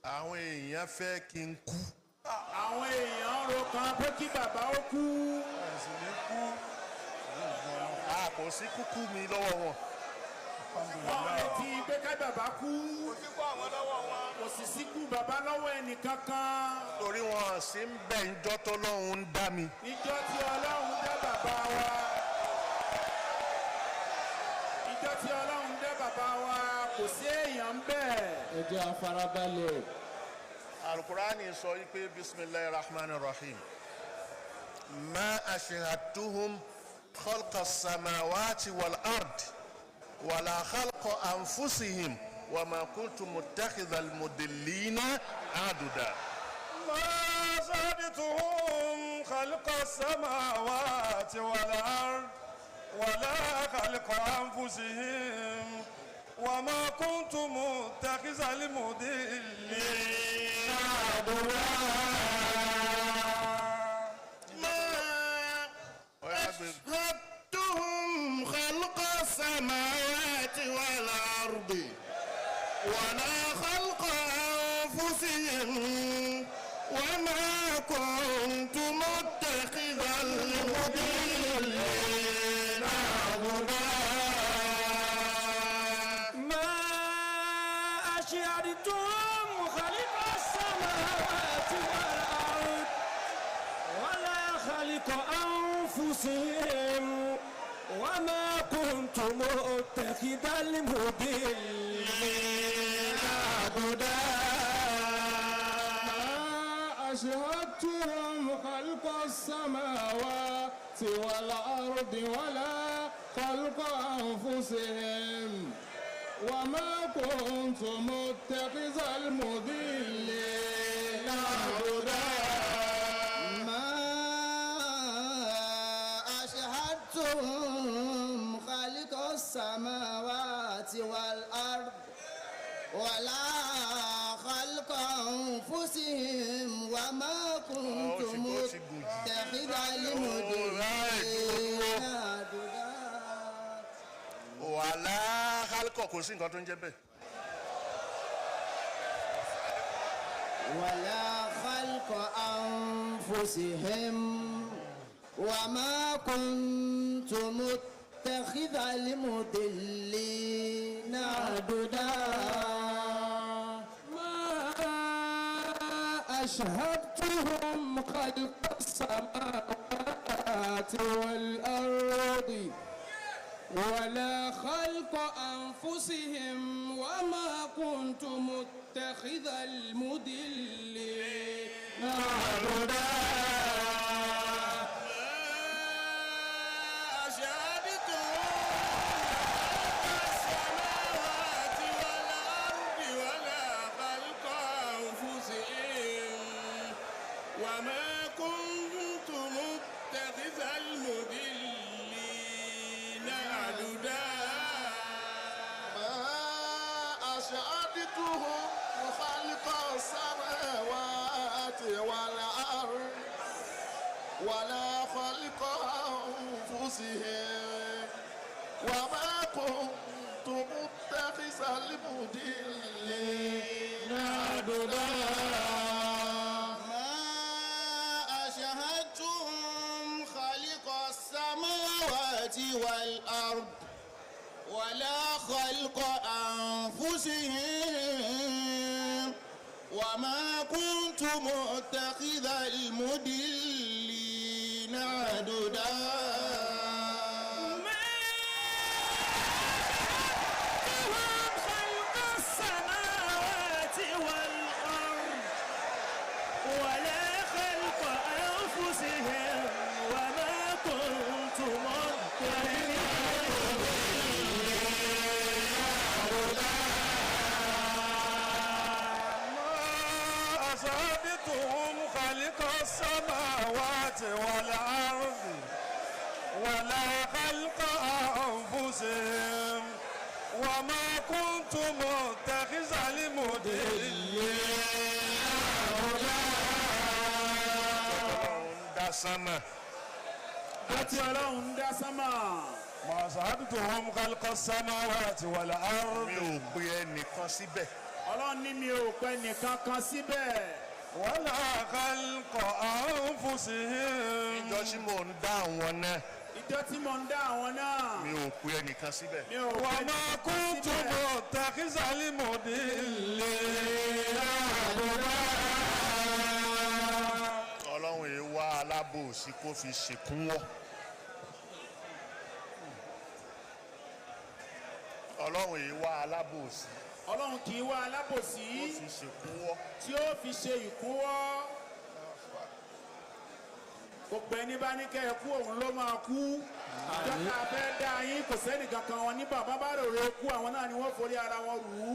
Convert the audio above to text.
Àwọn èèyàn fẹ́ kí n kú. Àwọn èèyàn ń ro kan pé kí bàbá ó kú. Ẹ̀sìn ní kú. A kò sí kúkú mi lọ́wọ́ wọn. Wọ́n retí pé ká bàbá kú. Kò sí kó àwọn lọ́wọ́ wọn. Kò sì síkú bàbá lọ́wọ́ ẹnì kankan. Torí wọn sì ń bẹ̀ ń jọ́ tọ́lọ́hun ń dá mi. Níjọ́ tí Ọlọ́run dá bàbá wa. Níjọ́ tí Ọlọ́run dá bàbá wa, kò sí èèyàn ń bẹ̀. Ẹ jẹ́ a farabalẹ̀. Alukurani sọ wípé bisimilahi rahman rahim ma ashhadtuhum khalqa samawati wal ard wala khalqa anfusihim wa ma kuntu muttakhidha almudillina aduda. ما أشهدتهم خلق السماوات والأرض ولا خلق أنفسهم وما كنت متخذ المضلين عضدا. ما أشهدتهم خلق السماوات والأرض ولا خلق أنفسهم وما كنت متخذ المضلين عضدا. ما أشهدتهم خلق السماوات والأرض ولا خلق أنفسهم وما كنت متخذ المضلين عضدا. ما أشهدتهم خلق السماوات والأرض ولا خلق أنفسهم وما كنت متخذ المضلين عضدا. ما أشهدتهم خلق السماوات والأرض ولا خلق أنفسهم وما كنت Ó ti gùn jù. متخذ المضلين عضدا. Wàlá kálíkọ̀, kò sí nǹkan tó ń jẹ́ bẹ́ẹ̀. ولا خلق أنفسهم وما كنت متخذ المضلين عضدا. ما أشهدتهم خلق السماوات والأرض ولا خلق أنفسهم وما كنت متخذ المضلين عضدا. أشهدتهم السماوات والأرض ولا خلق أنفسهم وما كنت متخذ المضلين عضدا. ما أشهدتهم خلق السماوات والأرض ولا خلق أنفسهم وما كنت متخذ المضلين عضدا. ما أشهدتهم خلق السماوات والأرض ولا خلق أنفسهم وما كنت متخذ المضلين عضدا. ما أشهدتهم خلق السماوات والأرض ولا خلق أنفسهم وما كنت متخذ المضلين عضدا. ما أشهدتهم خلق السماوات والأرض ولا خلق أنفسهم وما كنت متخذ المضلين عضدا. Ọlọ́run dá sánmà. Àti Ọlọ́run dá sánmà. ما أشهدتهم خلق السماوات والأرض. Mi ò gbé ẹnìkan síbẹ̀. Ọlọ́run ní mi ò pẹ́ nìkan kan síbẹ̀. ولا خلق أنفسهم. Ìjọ tí mò ń dá àwọn náà, Ìjọ tí mò ń dá àwọn náà, mi ò pe ẹnìkan síbẹ̀. mi ò pẹ́ وما nìkan kan كنت síbẹ̀. متخذ المضلين عضدا. Ọlọ́run yìí wá alábòsí kó fi ṣèkúnwọ́. Ọlọ́run yìí wá alábòsí Ọlọ́run kì í wá alábòsí kó fi ṣèkúnwọ́. tí ó fi ṣe ìkúnwọ́. Gbogbo ẹni bá ní kẹ́ ẹ kú, òun ló máa kú. Ìjọba fẹ́ dá yín, kò sẹ́nì kankan wọn ní bàbá bá rò rè kú, àwọn náà ni wọ́n forí ara wọn rù ú.